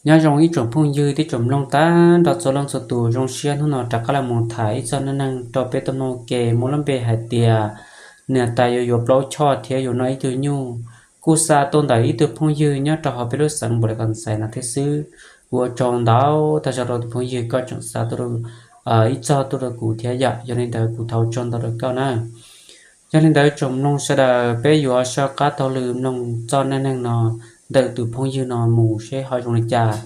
Nyob zoo ib tsoom phooj ywg thiab tsoom mloog tag nrho txhua leej txhua tus, zoo siab hnub no rov qab los mus tham ib txog neej neeg rau peb tau mloog ua ke muaj lub npe hais tias niam tais yuav yuav plaub choj thiab yuav noj ib tug nyuj. Kuj xa tuaj ntawm ib tug phooj ywg nyob rau hauv peb lub xeev Npaus Lis Kas Xais no thiab xwb. Kuv ua tsaug ntau tag zog rau tus phooj ywg koj tseem xa tuaj ib txog tuaj rau kuv thiab yom. Yog li ntawd kuv thov ua tsaug ntau rau koj na. Yog li ntawd tsoom mloog sawv daws, peb yuav soj qab taug lw mloog txoj neej neeg no ntawm tus phooj ywg no mus seb ho zoo li cas.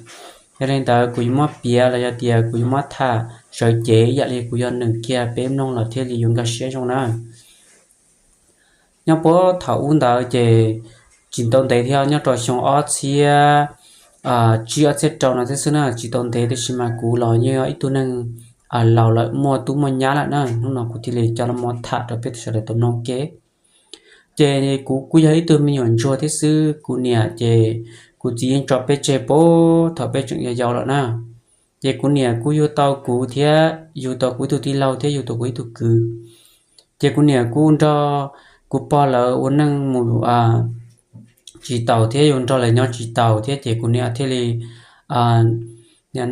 Yog li ntawd kuv yuav muab piav los yog tias kuv yuav muab tham sawv cev ib yam li kuv yog nws kiag peb mloog los thiaj li yuav nkag siab zoo na. Nyob puag thaum ub ntawd ces tsis tau ntev thiab, nyob rau xyoo ob txhiab tsib ob txhiab rau no thiab xwb na, tsis tau ntev tiam sis mas kuv los yeej yog ib tug neeg laus lawm muaj tub muaj nyab lawm na, hnub no kuv thiaj li coj los tham rau peb sawv daws tau mloog ua ke. Ces kuv kuj yog ib tug me nyuam ntsuag thiab xwb, kuv niam ces kuv txiv yeej tso peb tseg puag thaum peb tseem yau yau lawm na. Ces kuv niam kuj yug tau kuv thiab yug tau kuv ib tug tij laug thiab yug tau kuv ib tug kwv. Ces kuv niam kuj nrog kuv pog lawv ua neej mus tsis taus thiab yug nrog lawv nyob tsis taus thiab ces kuv niam thiaj li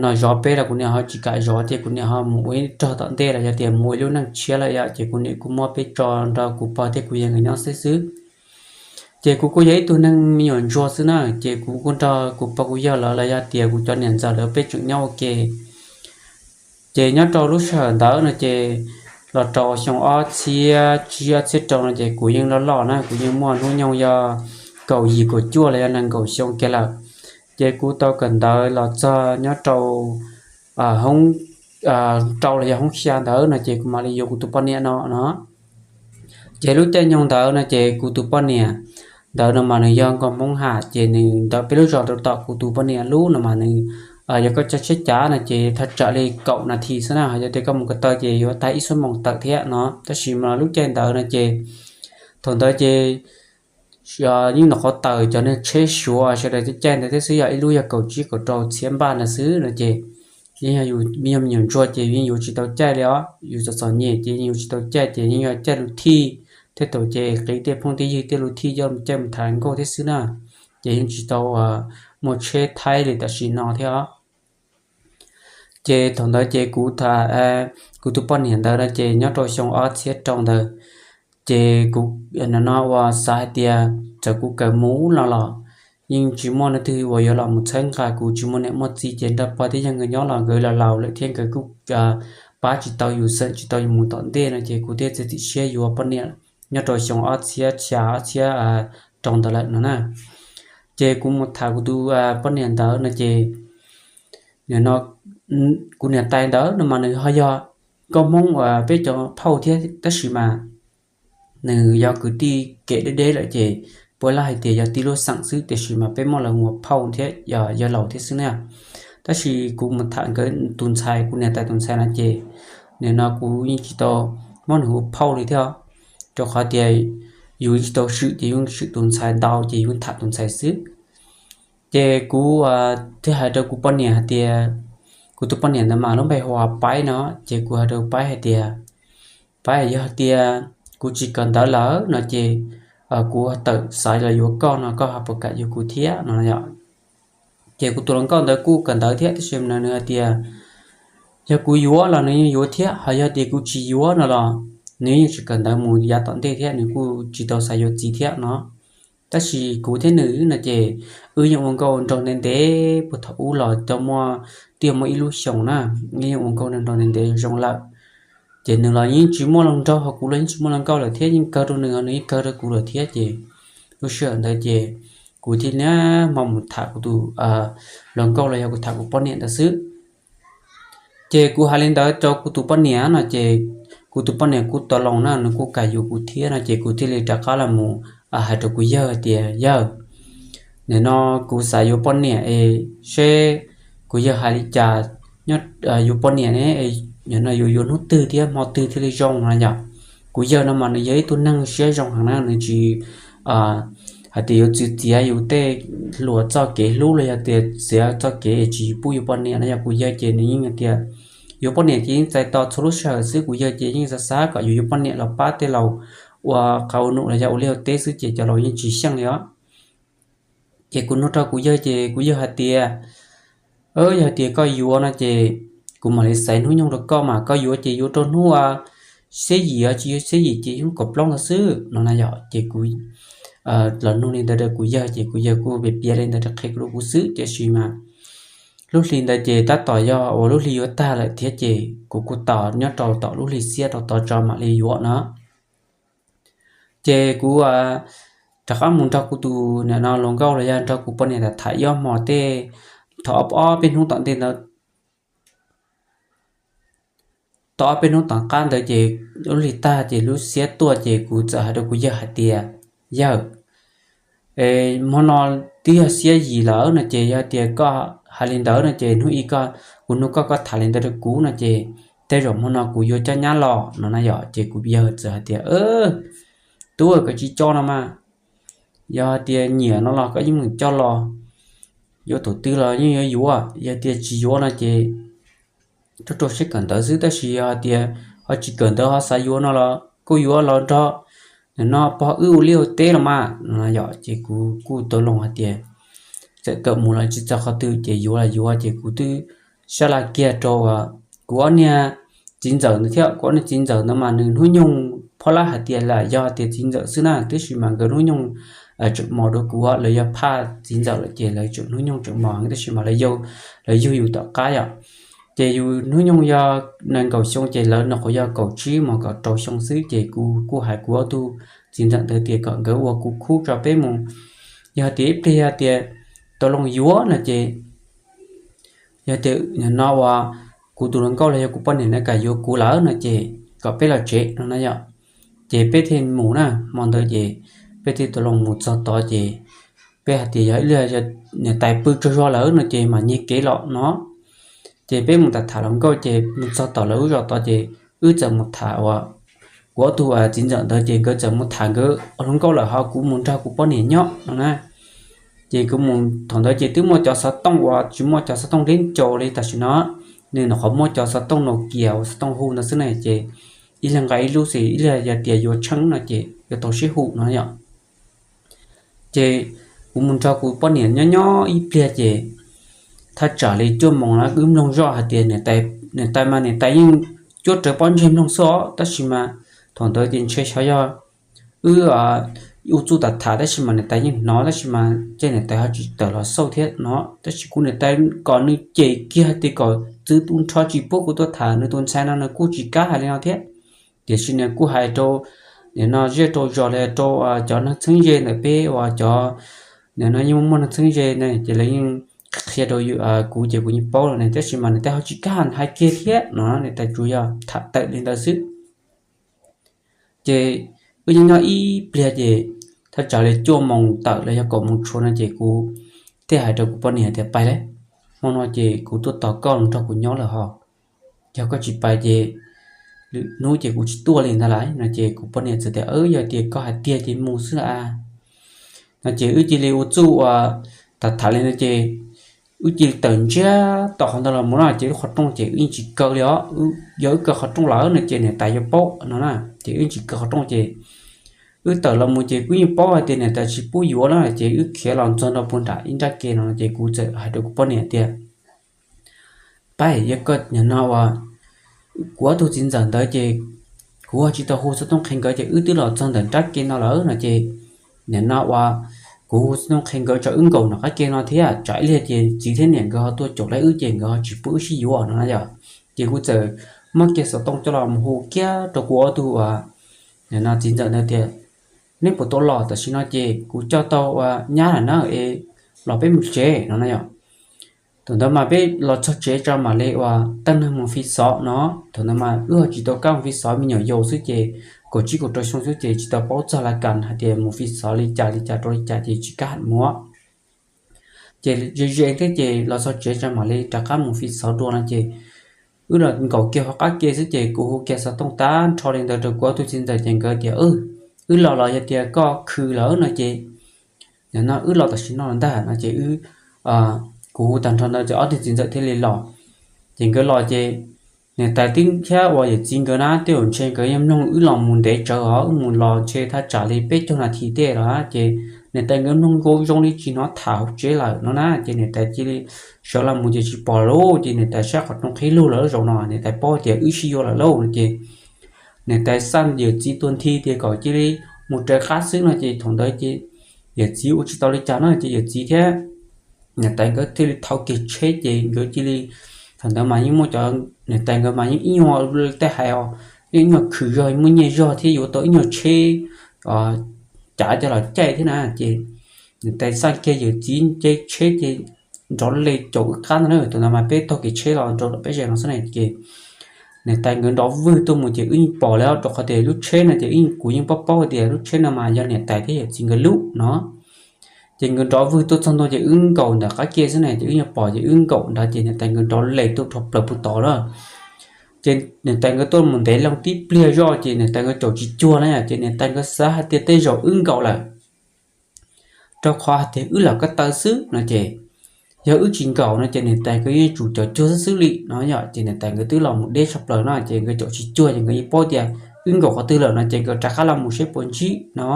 no zov peb los kuv niam ho tsis kam zov ces kuv niam ho mus ua ib rog tom ntej los yog tias mus ua ib lub neej tshiab lawm yom, ces kuv niam kuj muab peb tso nrog kuv pog thiab kuv yawg nkawd nyob xwb xwb. Ces kuv kuj yog ib tug neeg me nyuam ntsuag xwb na, ces kuv kuj nrog kuv pog kuv yawg lawv los yog tias kuv cov niam ntxawm lawv peb tseem nyob ua ke. Ces nyob rau lub sij hawm ntawd no ces los rau xyoo ob txhiab tsib ob txhiab rau no ces kuv yeej loj loj na, kuv yeej muaj hnub nyoog yog kaum yim kaum cuaj los yog nees nkaum xyoo kiag lawm. Ces kuv tau kawm ntawv los txog nyob rau hoob rau los yog hoob xya ntawd no ces kuv mam li yuav kuv tus poj niam no no. Ces lub caij nyoog ntawd no ces kuv tus poj niam ntawd no mas nws yog nkauj Hmoob Ham, ces nws ntawd peb lub zos rau tom kuv tus poj niam lub no mas nws, yog koj caij tsheb cav no ces thaj tsam li kaum nas this xwb na, yog tias koj mus ko taw ces yuav tag ib xuab moos tawm thiab no. Tab sis mas lub caij ntawd no ces thaum ntawd ces yeej nyuam qhuav tawm cov neeg tsheb Suav sawv daws caij caij ntawd thiab xwb, yog ib lub yog kaum tsib kaum rau txhiab npaj ntawd xwb no ces yeej yog yus me nyuam ntsuag ces yeej yuav tsis tau caij li os, yus txom txom nyem ces yeej yuav tsis tau caij ces yeej yog caij lus thij thiab thaum ces qiv tej phooj tej ywg tej lus thij coj caij mus tham hluas nkauj thiab xwb na, ces yeej tsis tau muaj tsheb Thaib li tam sim no thiab os. Ces thaum ntawd ces kuv tham kuv tus poj niam ntawd no ces nyob rau xyoo ob txhiab rau ntawd, ces kuv no ua xav hais tias txawm kuv kawm mus no los yeej tsis muaj leej twg uas yuav los mus txhawb nqa kuv, tsis muaj niam muaj txiv ces nrog pog thiab yawg nkawd nyob los nkawd laus laus lawm thiab nkawd kuj pab tsis tau yus, xeem tsis tau yus mus tom ntej no ces kuv thiaj txiav txim siab yuav poj niam nyob rau xyoo ob txhiab xya ob txhiab rau ntawd lawm no na. Ces kuv mus tham kuv tus poj niam ntawd no ces no kuv niam tais ntawd no mas nws ho yog nkauj Hmoob uas peb cov phauj thiab tab sis mas nws yog kwv tij kev deb deb lawm ces puav leej hais tias yog tij lub xeem xwb tiam sis mas peb muab lawv hu ua phauj thiab yog yawg laus thiab xwb na. Tab sis kuv mus tham nkawd tus ntxhais, kuv niam tais tus ntxhais no ces nim no kuv yeej tsis tau muab nws hu phauj li thiab, rau qhov tias yus tsis tau swm ces yus swm tus ntxhais ntau ces yus tham tus ntxhais xwb. Ces kuv thiaj hais rau kuv poj niam hais tias, kuv tus poj niam ntawd mas lub npe hu ua Paib no, ces kuv hais rau Paib hais tias, Paib, yog tias kuv tsis kawm ntawv lawm no ces kuv tawm xaiv los yuav koj no koj ho puas kam yuav kuv thiab no. Ces kuv tus hluas nkauj ntawd kuj kawm ntawv thiab tab sis nws hais tias yog kuv yuav los nws yeej yuav thiab, ho yog tias kuv tsis yuav no los nws yeej tsis kawm ntawv mus yav tom ntej thiab nws kuj tsis tau xav yuav txiv thiab no. Tab sis kuv thiab nws no ces wb yeej ua nkauj nraug ntev ntev puag thaum ub los tau muaj, twb muaj ib lub xyoos na, wb yeej ua nkauj nraug ntev ntev zoo lawm. Ces nws los yeej tsis muaj hluas nraug, ho kuv los yeej tsis muaj hluas nkauj lawm thiab, yeej kawg rau nws ho nws yeej kawg rau kuv lawm thiab. Ces lub sij hawm ntawd ces kuv thiaj niaj hmo mus tham kuv tus hluas nkauj los yog kuv tham kuv poj niam ntawd xwb. Ces kuv hais li ntawd rau kuv tus poj niam no ces kuv tus poj niam kuj tau loo na, nws kuj kam yuav kuv thiab no ces kuv thiaj li rov qab los mus hais rau kuv yawg tias, Yawg, nim no kuv xav yuav poj niam es seb kuv yawg hais li cas, yuav poj niam ne, nim no yuav yuav hnub twg thiab hmo twg thiaj li zoo no yom. Kuv yawg no mas nws yog ib tug neeg siab zoo heev na, nws tsis hais tias yuav txwv txiav yus tej hluas txoj kev hlub los yog tias txiav txoj kev tsis pub yuav poj niam no. Yog kuv yawg ces nws yeej hais tias yuav poj niam ces yeej txais tos txhua lub sij hawm xwb, kuv yawg ces yeej xav xav kom yuav yuav poj niam los pab tej laus ua qauv num los yog ua liaj ua teb xwb ces cov laus yeej tsis xyeej li os. Ces kuv nug rau kuv yawg ces kuv yawg hais tias Yog tias koj yuav no ces kuv mam li xaiv hnub nyoog rau koj, mas koj yuav ces yuav rau hnub xiab yim, tsis yuav xiab yim ces hnub kaum plaub ntawd xwb no na yom. Ces kuv los nug li ntawd rau kuv yawg ces kuv yawg kuj piav li ntawd rau qhia rau kuv xwb, tiam sis mas lub hli ntawd ces tab tom yog uas lub hli yuav tag lawm thiab ces kuv kuj tos nyob rau tom lub hli xiab rau tod tso mam li yuav no. Ces kuv rov qab mus nrog kuv tus niam no hluas nkauj los yog nrog kuv poj niam tham ib ob hmo tej, thaum ob peb hnub tom ntej ntawd, tau ob peb hnub tom qab ntawd ces lub hli tag ces lub xiab tuaj ces kuv txawm hais rau kuv yawg hais tias, Yawg, hmo no twb yog xiab yim lawm no ces yog tias koj hais li ntawd no ces hnub ib kuv nug koj, koj tham li ntawd rau kuv no ces tej zaum hmo no kuv yuav coj nyab los no na yom. Ces kuv yawg txawm hais tias, Tub, koj tsis coj no mas, yog tias nyiam no los koj yeej meem coj los, yuav thaum twg los yeej yuav yuav, yog tias tsis yuav no ces rau rau siab kawm ntawv xwb, tab sis yog tias ho tsis kawm ntawv ho xav yuav no los kuj yuav los nrog no pog wb ua liaj ua teb los mas no yom. Ces kuv kuj tau loo hais tias txawm kawm mus los tsis txog qhov twg ces yuav los yuav, ces kuv twb sab laj kiag rau kuv ob niag txiv ntxawm ntawd thiab. Kuv ob niag txiv ntxawm ntawd mas nws hnub nyoog phob lab hais tias lam yog tias txiv ntxawm xwb na, tab sis mas nkawd hnub nyoog tseem mos dua kuv, lawv yog phaj txiv ntxawm lawm ces lawv tseem hnub nyoog tseem mos, tab sis mas lawv yau, lawv yug yus tom qab yom. Ces yus hnub nyoog yog nees nkaum xyoo ces lawv nyuam qhuav yog kaum tsib mus kaum rau xyoo xwb, ces kuv kuj hais kuv ob tug txiv ntxawm ntawd tias kom nkawd ua kuv khub tso peb mus, yog tias ib pliag yog tias tau loo yuav no ces yog tias no uas kuv tus hluas nkauj los yog kuv poj niam na kam yuav kuv lawm no ces kom peb los tsev no na yom. Ces peb thiaj mus na, hmo ntawd ces peb thiaj tau loo mus txog tod ces peb hais tias yog ib pliag niam tais pw tsaug zog lawm no ces mam nyiag kev los no. Ces peb mus tham tham hluas nkauj ces mus txog tom lawv lub zos tod ces wb txawm mus tham uas kuv ob tug txiv ntxawm ntawd ces nkawd txawm mus tham nkawd hluas nkauj lawm, ho kuv mus nrog kuv poj niam nyob no na. Ces kuv mus thaum ntawd ces twb muaj cov xov tooj uas tsis muaj cov xov tooj deb ncau li tam sim no, nws nyuam qhuav muaj cov xov tooj Nokia uas xov tooj hu ntawd xwb ne, ces ib leeg nqa ib lub xwb, ib leeg yog tias yuav tsheej no ces yuav tau sib hu no yom. Ces kuv mus nrog kuv poj niam nyob nyob ib pliag ces thaj tsam li cuaj moos na wb mloog zoj hais tias niam tais mas niam tais yeej cuab rawv pob ntseg mloog xwb os, tab sis mas thaum ntawd ces ntshe xyov yog wb ua txuj tam tham tab sis mas niam tais yeej hnov, tab sis mas ces niam tais ho tsis tawm los xauj thiab no, tab sis kuv niam tais kom nws cem kiag tias kom txwv tu nrho tsis pub kuv tuaj tham nws tus ntxhais no, nws kuj tsis kam hais li no thiab. Tiam sis nws kuj hais rau nim no zej rau zos los rau cov neeg txheeb ze ntawm peb uas cov nim no yeej muaj neeg txheeb ze ne, ces lawv yeej qhia rau kuv ces kuv yeej paub lawm ne, tab sis mas niam tais ho tsis kam hais kiag thiab no, niam tais tsuas yog tham tawm li ntawd xwb. Ces wb nyob nyob ib pliag ces thaj tsam li cuaj moos tawm los yog kaum moos tshuav no ces kuv thiaj hais rau kuv poj niam tias, Pais lawm, hmo no ces kuv tuaj tos koj los nrog kuv nyob lawm ho, yog koj tsis pais ces lwm hnub ces kuv tsis tuaj li ntag lauj no. Ces kuv poj niam txawm tias, Yog tias koj hais tiag ces mus xwb a no. Ces wb cia li ua txuj ua tham tham li no ces wb cia li tawm ntsiag tom qhov ntawd los mus na, ces lub qhov rooj ces wb yeej tsis kaw li os, yog wb kaw qhov rooj lawm no ces niam tais yuav paub no na, ces wb yeej tsis kaw qhov rooj ces wb tawm los mus ces kuv yeej paub hais tias niam tais tsis pub yuav na, ces wb khiav los txog nram puag nram ib nrab ke no ces kuv txawm hais rau kuv poj niam tias, Pab, yog koj nim no uas kuv ob tug txiv ntxawm ntawd ces kuv ho tsis tau hu xov tooj qhia nkawd ces wb twb los txog ntawm nrab ke no lawm no ces nim no uas kuv hu xov tooj qhia nkawd tsam wb nkaum nram qab ke no thiab tsam ib pliag ces txiv thiab niam nkawd ho tuaj caum lawv wb ces nkawd ho tsis pub wb sib yuav no na yom. Ces kuv txawm muab kiag xov tooj coj los mus hu kiag rau kuv ob tug uas nim no txiv ntxawm ntawd tias, Neb puas tau los? Tam sim no ces kuv coj tau uas nyab lawm na, es los peb mus tsev no na yom. Thaum ntawd mas peb los txog tsev tso mam li uas teej neeg mus fi xov no. Thaum ntawd mas wb ho tsis tau kab mus fi xov, me nyuam yaus xwb ces kaum tsib kaum rau xyoo xwb ces tsis tau paub txog laj kas hais tias mus fi xov li cas li cas rau li cas ces tsis kab mus. Ces ze ze thiab ces los txog tsev tso mam li rov qab mus fi xov dua no ces wb los nkaum kiag hauv qab ke xwb ces kuv hu kiag xov tooj tag nrho li ntawd rau kuv ob tug txiv ntxawm ces nkawd tias, Wb los los yog tias koj khw lawm no ces nim no wb los tam sim no los ntag no ces wb, kuv hu tag nrho ntawd ces ob tug txiv ntxawm thiaj li los. Ces nkawd los ces niam tais twb thiab uas yawm txiv nkawd na tej zaum ntshe nkawd yeej mloog wb los mus ntev tsawv os, wb mus los ntshe thaj tsam li peb caug nas this tej los ces niam tais nkawd mloog zoo li tsis hnov tham hauv tsev lawm no na. Ces niam tais cia li sawv los mus ces tsis pom lawm, ces niam tais saib qhov rooj qhib lug lawm, zaum no niam tais paub tias wb sib yuav lawm lauj no ces niam tais xaj yawm txiv tuag nthi tias kom cia li mus raws qab xwb no ces thaum ntawd ces yawm txiv ua tsis tau li cas no ces yawm txiv thiab niam tais nkawd thiaj li thau kiag tsheb ces nkawd cia li, thaum ntawd mas yeej muaj cov, niam tais nkawd mas yeej ib nyuag tej hais os, yeej ib nyuag khwm zog muaj nyiaj zog thiab yuav tau ib nyuag tsheb cav coj los caij thiab na. Ces niam tais xaj kiag yawm txiv caij tsheb ces nrov leg caum wb qab ntag na. Thaum ntawd mas peb taug kev tsheb los rau peb ze no xwb na ces niam tais nkawd nrov vwg tuaj mus ces wb yeej pom li, rau qhov tias lub tsheb no ces wb, kuv yeej paub paub tias lub tsheb no mas yog niam tais thiab yawm txiv nkawd lub no. Ces nkawd nrov vwg tuaj txog ntua ces wb nkaum ntawm qab ke xwb na ces wb yeej pom ces wb nkaum ntawd ces niam tais nkawd nrov leg tuaj rau plaws puag tod lawm. Ces niam tais nkawd tuaj mus ntev loo tib pliag zoj ces niam tais nkawd caum tsis cuag na yom, ces niam tais nkawd xav hais tias tej zaum wb nkaum lawm, rau qhov hais tias wb los ko taw xwb no ces yog wb tsis nkaum no ces niam tais nkawd yeej tsum caum cuag xwb xwb li no yom. Ces niam tais nkawd twb los mus deb tshaj plaws no ces nkawd caum tsis cuag ces nkawd yeej paub tias wb nkaum qhov twg lawm no ces nkawd rov qab los mus seb puas ntsib no.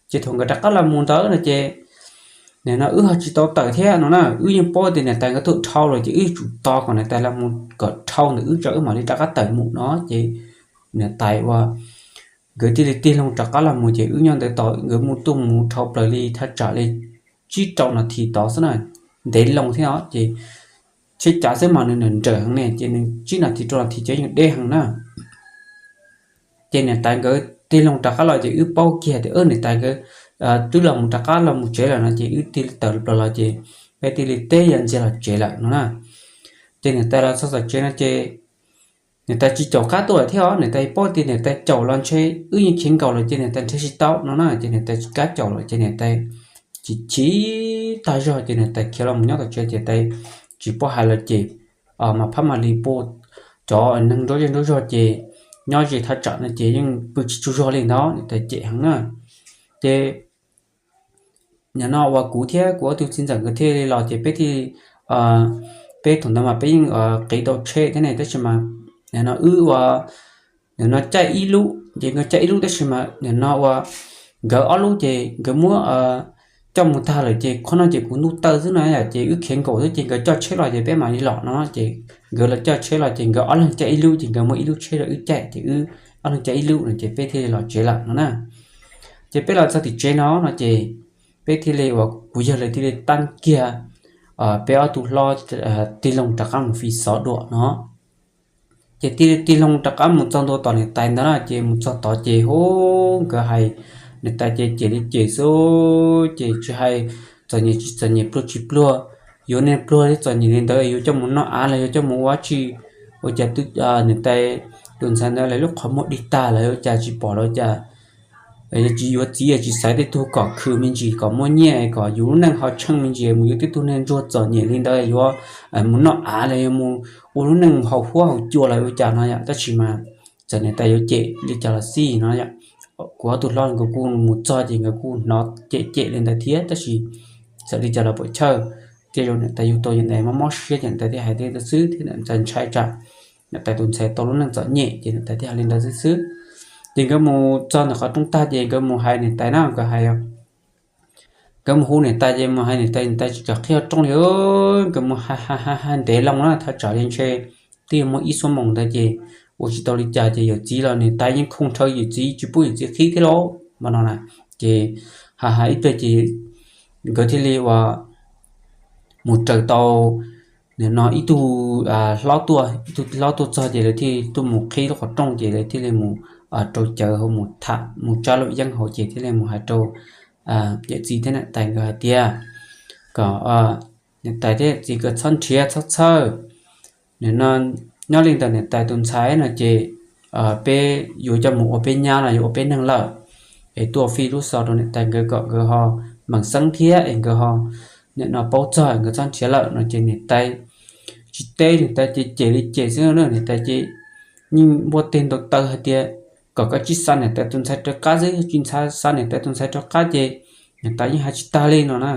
Ces thaum nkawd rov qab los mus ntawd no ces nim no wb ho tsis tau tawm thiab no na, wb yeej paub tias niam tais nkawd tuaj dhau lawm ces wb tsum tos kom niam tais los mus kom dhau ntawm wb tso wb mam li rov qab tawm mus no ces niam tais ua nkawd thiaj li tig loo rov qab los mus ces wb nyob ntawd tos nkawd mus tuaj mus dhau plaws li thaj tsam li tsib rau nas this tod xwb na, ntev loo thiab os ces tsheb cav xwb mas nws nrawm heev ne ces nws tsib nas this rau nas this ces yeej deb heev na. Ces niam tais nkawd tig loo rov qab los ces wb paub kiag tias niam tais nkawd twb los mus rov qab los mus tsev lawm no ces wb tig li tawm plaws los ces peb tig li teb yam ntxiag los tsev lawm no na. Ces niam tais los txog tom tsev no ces niam tais tsis caum qab tuaj lawm thiab os, niam tais paub tias niam tais caum los ntshe wb yeej khiav nkaum lawm ces niam tais nrhiav tsis tau no na ces niam tais tsis kam caum lawm ces niam tais chim chim tag zog ces niam tais khiav los mus nyob tom tsev ces tais tsis paub hais lawm ces mas phab mam li pua cov neeg nraub zej nraub zog ces nyob ze thaj tsam no ces yeej pw tsis tsaug zog li ntawd, niam tais cem heev na. Ces nim no uas kuv thiab kuv ob tug txiv ntxawm nkawd thiaj li los ces peb thiaj, peb thaum ntawd mas peb yeej qiv tau tsheb thiab ne tab sis mas nim no wb ua, nim no caij ib lub ces nkawd caij ib lub tab sis mas nim no ua nkawd ob lub ces nkawd muab coj mus tag lawm ces qhov no ces kuv ntuj tawg xwb no yom ces wb khiav nkaum xwb ces nkawd coj tsheb los ces peb mam li los no ces nkawd los coj tsheb los ces nkawd ob leeg caij ib lub ces nkawd muab ib lub tsheb rau wb caij ces wb ob leeg caij ib lub no ces peb thiaj li los tsev lawm no na. Ces peb los txog tim tsev no no ces peb thiaj li uas kuv yawg lawv thiaj li tab kiag peb ob tug hlob tig loo rov qab mus fi xov dua no. Ces tig tig loo rov qab mus txog ntua tom niam tais ntawd na ces mus txog tod ces hu nkawd hais niam tais ces cem li cem xwb, ces tsis hais txom nyem tsis txom nyem pluag tsis pluag, yuav niag pluag thiab txom nyem li ntawd yuav coj mus noj av los yuav coj mus ua tsi, ua cas twb niam tais tus ntxhais ntawd lawv lub qhov muag dig tag lawm ua cas tsis pom los cas tsis yuav txiv tsis xaiv tej tug kom khwv me ntsis kom muaj nyiaj kom yus lub neej ho tsheej me ntsis mus yuav tej tug neeg ntsuag txom nyem li ntawd yuav mus noj av los yuav mus ua lub neej haus huab haus cua los ua cas no yom, tab sis mas txawm niam tais yuav cem li cas los xij no yom, kuv ob tug hlob nkawd kuj mus txog ces nkawd kuj hnov cem cem li ntawd thiab tab sis txawm li cas los puam chawj, tej zaum niam tais yug tau yus ntawd mob mob siab ces niam tais thiaj hais li ntawd xwb thiab niam tais ntshai tsam niam tais tus ntxhais tau lub neej txom nyem ces niam tais thiaj hais li ntawd xwb xwb. Ces nkawd mus txog ntawm qhov rooj tag ces nkawd mus hais niam tais na, nkawd hais nkawd mus hu niam tais ces mus hais niam tais, niam tais tsis kam qhib qhov rooj li, nkawd mus hais hais hais hais ntev loo na thaj tsam li ntshe twb yuav muaj ib xuab moos ntawd ces ua tsis tau li cas ces yawm txiv los niam tais yeej khoo rhawv yawm txiv tsis pub yawm txiv qhib thiab lauj mas no na. Ces hais hais ib pliag ces nkawd thiaj li uas mus raws tau nim no ib tug hlob tuaj, ib tug hlob tuaj txog ces lawv thiaj tuaj mus qhib lub qhov rooj ces lawv thiaj li mus rau cawv hauv mus tham mus tsab lub yeeb hauv ces thiaj li mus hais rau yawm txiv thiab niam tais nkawd hais tias kom niam tais thiab yawm txiv nkawd txhob nrhiav txhob txhawj. Nim no nyob li ntawm niam tais tus ntxhais no ces peb yuav coj mus ua peb nyab los yuav ua peb neeg lawm, es tuaj fij lub xov rau niam tais nkawd kom nkawd ho meem xeeb thiab es nkawd ho nim no paub txog nkawd txhob nrhiav lawm no ces niam tais tsis teb, niam tais ces cem li cem xwb na, niam tais ces yeej npuaj teg ntaus taw hais tias kom koj tsis xa niam tais tus ntxhais rov qab xwb, tsis xa niam tais tus ntxhais rov qab ces niam tais yeej hais tsis tag li no na.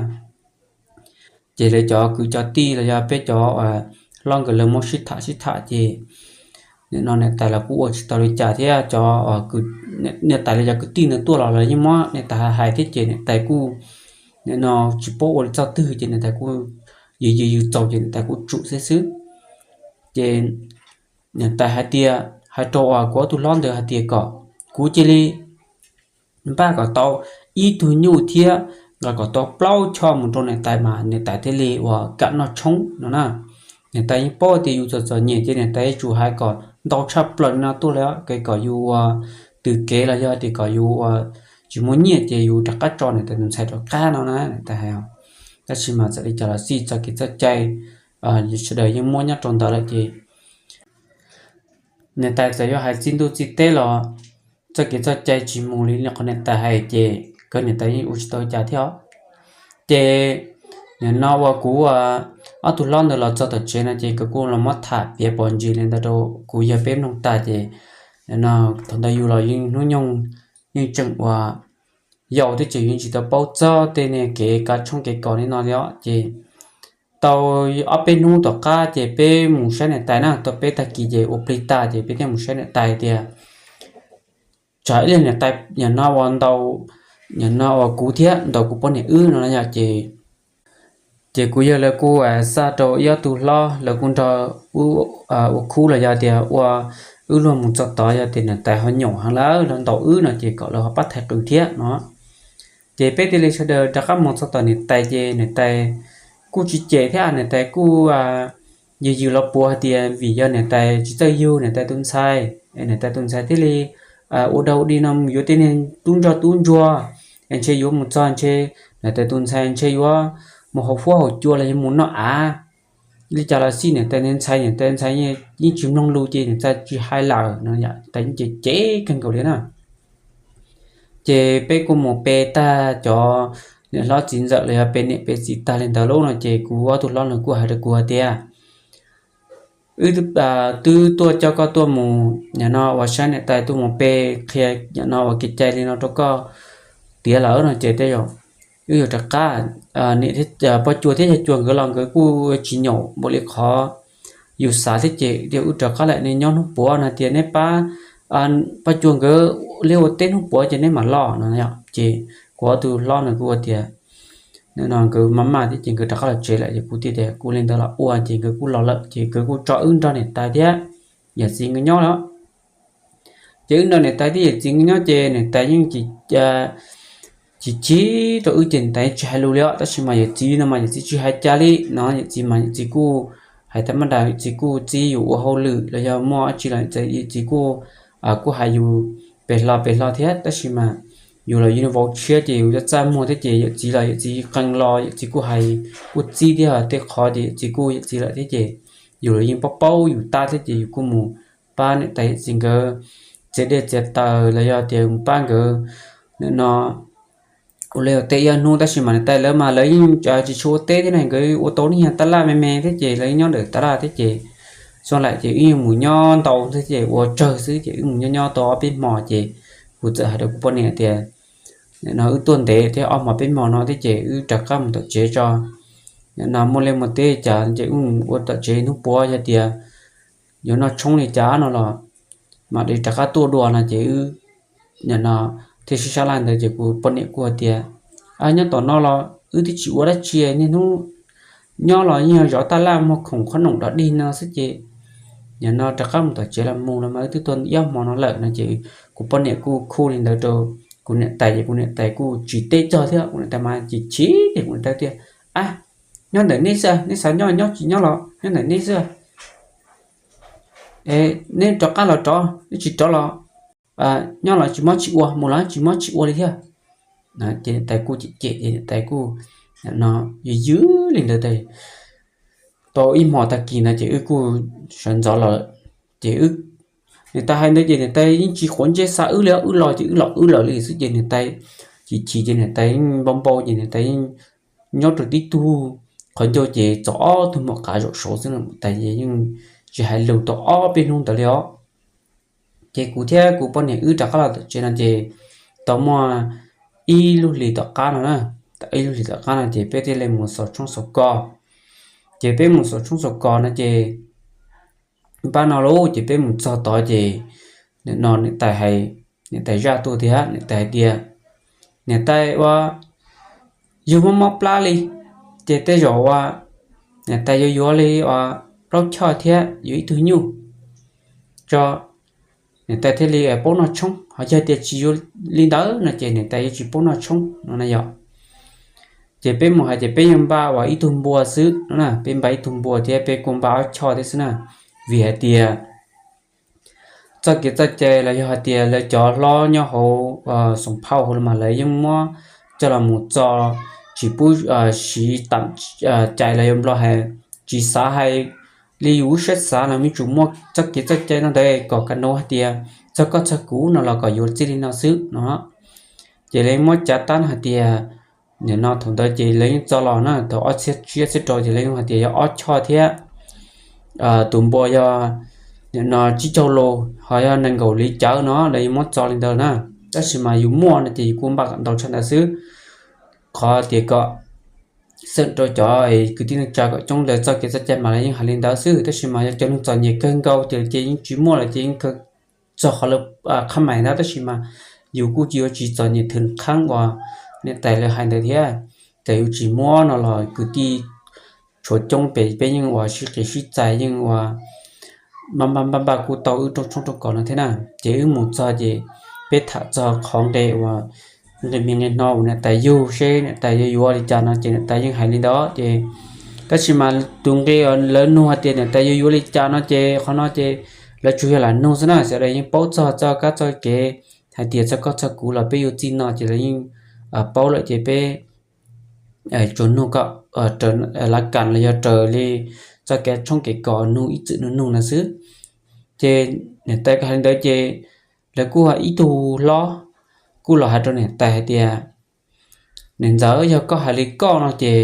Ces lawv cov kwv cov tij los yog peb cov hlob nkawd lawv muab sib tham sib tham ces no niam tais los kuj ua tsis tau li cas thiab, cov niam tais los cov kwv tij ntawd tuaj los lawv yeej muab niam tais hais thiab ces niam tais kuj nim no tsis paub ua li txoj twg ces niam tais kuj yws yws yws txaus ces niam tais kuj tsum xwb xwb. Ces niam tais hais tias, hais rau uas kuv ob tug hlob ntawd hais tias kom kuv cia li npaj kom tau ib tug nyuj thiab nqa kom tau plaub choj mus rau niam tais mas niam tais thiaj li uas kam noj tshoob no na. Niam tais yeej paub tias yus txom txom nyem ces niam tais yuav tsum hais kom ntau tshaj plaws li no tuaj li, kom yus ua tws kev los yog tias kom yus ua tsis muaj nyiaj ces yus rov qab tso niam tais tus ntxhais rov qab no na niam tais hais. Tab sis mas txawm li cas los xij txoj kev txoj cai sawv daws yeej muab nyob rau ntawd lawm ces niam tais txawm yuav hais txij ntuj txij teb los txoj kev txoj cai tsis mus li qhov niam tais hais ces nkawd niam tais yeej ua tsis tau cas thiab os. Ces nim no uas kuv ob tug hlob ntawd los txog tom tsev no ces nkawd kuj los muab tham piav pov ntsis li ntawd rau kuv yawg peb mloog tag ces no thaum ntawd yus los yeej hnub nyoog yeej tseem uas yau thiab ces yeej tsis tau paub txog tej niag kev kav tshoob kev kos li no li os ces tau ob peb hnub tom qab ces peb mus saib niam tais na, tau peb tag kis ces ua plig tag ces peb thiaj mus saib niam tais tias tsam ib leeg niam tais nim no uas ntaus, nim no uas kuv thiab ntaus kuv poj niam wb no yom ces, ces kuv yawg lawv kuj xa rau ib ob tug hlob lawv kuj nrog wb ua khub los yog tias ua wb luag mus txog tod yog tias niam tais ho nyaum heev lawm los ntaus wb no ces kom lawv ho pab thaiv qws thiab no. Ces peb thiaj li sawv daws rov qab mus txog tom niam tais ces niam tais kuj tsis cem thiab, niam tais kuj yws yws los puav hais tias vim yog niam tais tsis txawj yug niam tais tus ntxhais, niam tais tus ntxhais thiaj li ua dog ua dig no mus yuav tej niag tub ntsoj tub ntsuag, es ntshe yuav mus txog ntshe niam tais tus ntxhais ntshe yuav mus haus fuab haus cua los yog mus noj av. Li cas los xij niam tais ntxhais, niam tais ntxhais yeej tsis mloog lus ces niam tais tsis hais lawm no, niam tais yeej cem cem kawg nkaus li na. Ces peb kuj mus pe tag cov niam hlob txiv ntxawm los yog pe niam pe txiv tag li ntawd lub no ces kuv ob tug hlob no kuj hais rau kuv hais tias wb twb tuaj coj koj tuaj mus nim no uas saib niam tais tuaj mus pe qhia nim no uas kev cai li no rau koj tiav lawm no ces tej zaum wb yuav rov qab. Niam thiab poj cuag thiab yawg cuag nkawd los nkawd kuj tsis nyaum npaum li qhov yus xav thiab ces tej zaum wb rov qab lawm, nej nyob hnub puav no tias nej pab poj cuag nkawd liab ua teb hnub puav ces nej mam los no. Ces kuv ob tug hlob no kuj ua tias no nkawd maj maj thiab ces nkawd rov qab los tsev lawm ces kuv thiaj tias kuv li ntawd los ua ces nkawd kuj los lawm ces nkawd kuj tso wb nrog niam tais thiab yawm txiv nkawd nyob lawm. Ces wb nrog niam tais thiab yawm txiv nkawd nyob ces niam tais yeej tsis chim rau wb ces niam tais yeej tsis hais lus li os. Tab sis mas yawm txiv no mas yawm txiv tsis hais cas li no, yawm txiv mas yawm txiv kuj hais tag mab das, yawm txiv kuj txib yus ua hauj lwm los yog muaj dab tsi los yawm txiv kuj, kuj hais yus pem hlo pem hlo thiab. Tab sis mas yus los yus vauv tshiab ces yus yuav txaj muag thiab ces yawm txiv los yawm txiv qee los yawm txiv kuj hais, kuj txib thiab tej qhov ces yawm txiv kuj yawm txiv lawm thiab ces yus los yeej paub paub yus tab thiab ces yus kuj mus pab niam tais yawm txiv nkawd txiav dej txiav taws los yog tias mus pab nkawd nim no ua liaj ua teb ib ob hnub. Tab sis mas niam tais lawv mas lawv yeej tsis tshua ua teb thiab na, nkawd ua tau niag tab laj me me thiab ces lawv yeej nyob ntawm tab laj thiab ces xyoo laim ces wb yeej mus nyob ntau thiab ces ua tsawg xwb ces wb mus nyob nyob tau ob peb hmo ces kuv txawm hais rau kuv poj niam tias nim no wb tuaj ntev thiab ob hmo peb hmo no thiab ces wb rov qab mus tom tsev tso, nim no muaj liaj muaj teb cas ces wb mus ua tom tsev hnub puav yog tias yuav noj tshoob li cas no los mam li rov qab tuaj dua no ces wb nim no thiaj sib sab laj ntawd ces kuv poj niam kuj hais tias nyob tom no los wb twb tsis ua dab tsi, niaj hnub nyob los yeej yog zov tab laj muag khoom qhob noom dog dig no xwb ces nim no rov qab mus tom tsev los mus los mas wb twb tuaj ib ob hmo no lawm no ces kuv poj niam kuj khuj li ntawd rau kuv niam tais ces kuv niam tais kuj tsis teb txog thiab, kuv niam tais mas chim chim ces kuv niam tais tias a nyob ntawm nej xwb, nej xav nyob nyob, tsis nyob los nyob ntawm nej xwb. Neb rov qab los rov, neb tsis rov los nyob los tsis mob tsis ua, mus los tsis mob tsis ua li thiab. Ces niam tais kuj cem cem ces niam tais kuj no yws yws li ntawd tau ib hmo tag kis no ces wb kuj sawv ntxov los lawm. Ces niam tais hais ntawd ces niam tais yeej tsis quav ntsej xa wb li, wb los ces wb los wb lawm li xwb ces niam tais chim chim ces niam tais yeej npau npau ces niam tais yeej nyob rau tib tug qhov ncauj ces txog ob tug maum qav zaum saud xwb, niam tais yeej tsis hais lus tau ob peb hnub ntawd li os. Ces kuv thiab kuv poj niam wb rov qab los tom tsev no ces tau muaj ib lub hlis tom qab no na, ib lub hlis tom qab no ces peb thiaj li mus xaus tshoob xaus kos. Ces peb mus xaus tshoob xaus kos no ces pab no lauj. Ces peb mus txog tod ces nim no niam tais hais, niam tais zaj tuaj thiab niam tais hais tias, niam tais ua, yug mob mob plab li, ces tej zaum ua niam tais yuav yuav li ua plaub choj thiab yuav ib tug nyuj tso, niam tais thiaj li paub noj tshoob. Ho yog tias tsis yuav li ntawd no ces niam tais yuav tsis paub noj tshoob no na yom. Ces peb mus hais tias peb yuav npaj ua ib tug npua xwb no na, peb npaj ib tug npua thiab peb kuj npaj ob choj thiab xwb na, vim hais tias txoj kev txoj cai los yog hais tias lawv cov hlob nyob hauv xoom phauj hauv los mas lawv yeej muab coj los mus txo, tsis pub siv tam cai los yog nplog hais, tsis xav hais li yus lub siab xav no, yeej tsum muaj txoj kev txoj cai no ntawd kom ka nuv hais tias txog koj txog kuv no los kom yuav txij li no xwb no. Ces lawv muab cav tab hais tias, nim no thaum ntawd ces lawv yeej txo los na, thaum ob txhiab tsib txhiab rau ces lawv yeej hais tias yog ob choj thiab tus npua yog nim no tsib caug lus ho yog nees nkaum li cawv no lawv yeej muab txo li ntawd na. Tab sis mas yus muaj no ces yus kuj npaj kom ntau tshaj ntawd xwb. Qhov tias kom xeem rau cov kwv tij neej tsa kom coob ntawd txoj kev txoj cai mas lawv yeej hais li ntawd xwb, tab sis mas yog cov neeg txom nyem kawg nkaus tias ces yeej tsis muaj lawm ces yeej kawg txog qhov lawv qhab mais ntag, tab sis mas yus kuj yuav tsis txom nyem thwm qhab uas niam tais lawv hais ntawd thiab. Ces yus tsis muab no los kwv tij tshuav coob pem peb yeej ua sib qiv sib txais yeej ua npaj npaj npaj kuj tau wb rooj tshoob rooj kos no thiab na. Ces wb mus txog ces peb tham txog qhov nqe uas nqe me nqe no uas niam tais yug seb niam tais yuav yuav li cas no ces niam tais yeej hais li ntawd ces, tab sis mas tus nqe lawv nug hais tias niam tais yuav yuav li cas no ces qhov no ces lawv tsuas yog lam nug xwb na, sawv daws yeej paub txog txoj kab txoj kev hais tias txog koj txog kuv los peb yuav txij no ces lawv yeej paub lawm ces peb tsuas nug kom raws laj kam los yog raws li txoj kev tshoob kev kos nug ib txwm nug nug no xwb. Ces niam tais hais li ntawd ces lawv kuj ib tug hlob kuj los hais rau niam tais hais tias, niam ntxawm, yog koj hais li koj no ces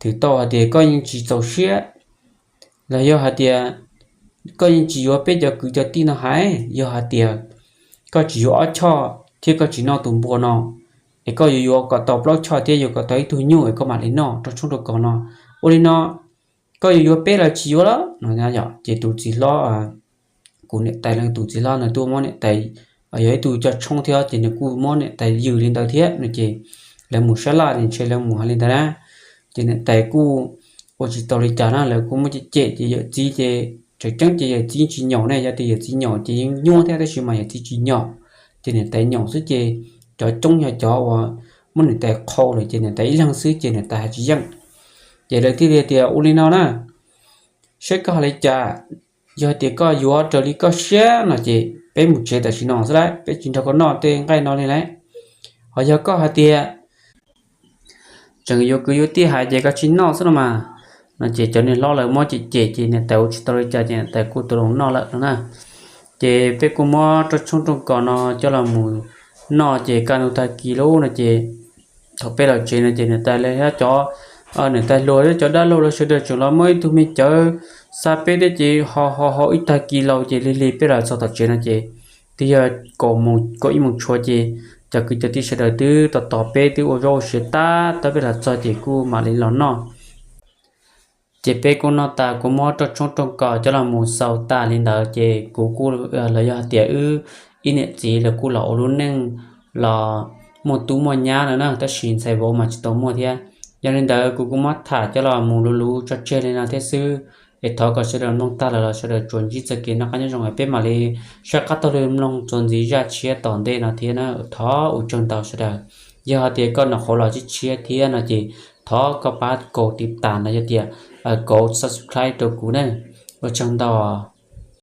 twb tau hais tias koj yeej tsis txaus siab los yog hais tias koj yeej tsis yuav peb cov kwv cov tij no hais, yog hais tias koj tsis yuav ob choj thiab koj tsis noj tus npua no es koj yuav yuav kom tau plaub choj thiab yuav kom tau ib tug nyuj es koj mam li noj rooj tshoob rooj kos no. Ua li no koj yuav yuav peb los tsis yuav lawm no. Ces tus txiv hlob, kuv niam tais tus txiv hlob nws tuaj muab niam tais, yog ib tug coj tshoob thiab ces nws kuj muab niam tais yws li ntawd thiab no ces lawv mus sab laj ces ntshe lawv mus hais li ntawd na. Ces niam tais kuj ua tsis tau li cas na, lawv kuj muab cem cem ces yawm txiv ces tseem ceeb ces yawm txiv tsis nyaum ne, yog tias yawm txiv nyaum ces yeej nyuaj thiab tab sis mas yawm txiv tsis nyaum ces niam tais nyaum xwb ces cov coob yog cov uas muab niam tais qhau lawm ces niam tais ib leeg xwb ces niam tais hais tsis yeej. Ces lawv thiaj li tias ua li no na, seb koj hais li cas, yog tias koj yuav raws li koj siab no ces peb mus tsev tam sim no xwb lawm, peb tsis nrog koj noj tej nqaij no li lawm. Ho yog koj hais tias tseem yuav kwv yuav tij hais ces koj tsis noj xwb no mas, no ces cov niag hlob lawv muab cem cem ces niam tais ua tsis tau li cas ces niam tais kuj tus los noj lawm no na. Ces peb kuj muab rooj tshoob rooj kos no coj los mus noj ces kaj ntug tag kis lawm no ces thaum peb los tsev no ces niam tais lawv thiab cov, niam tais hluas thiab cov dab laug lawv sawv daws tseem los muaj ib tug me cawv xa peb thiab ces ho ho ho ib tag kis laus ces lig lig peb los txog tom tsev no ces twb yog kaum ib moos tshuav ces cov kwv cov tij sawv daws twb tos tos peb twb ua zaub ua siav tab tom peb los txog ces kuj mam li los noj. Ces peb kuj noj tas kuv muab rooj tshoob rooj kos coj los mus xaus tas li ntawd ces kuv kuj, los yog hais tias wb ib niam txiv lawv kuj los ua lub neej los muaj tub muaj nyab no na, tab sis ntxhais vauv mas tsis tau muaj thiab. Yog li ntawd kuv kuj muab tham coj los mus luv luv tso tseg li no thiab xwb, es thov kom sawv daws mloog tag lawm los sawv daws tsuas ntsib txoj kev noj qab nyob zoo es peb mam li saj qab taug lw mloog txuas ntxiv zaj tshiab tom ntej no thiab na. Thov ua tsaug ntau sawv daws. Yog hais tias koj nyuam qhuav los tshiab tshiab thiab no ces thov koj pab kaus tiv tas no yog tias kaus subscribe rau kuv na. Ua tsaug ntau.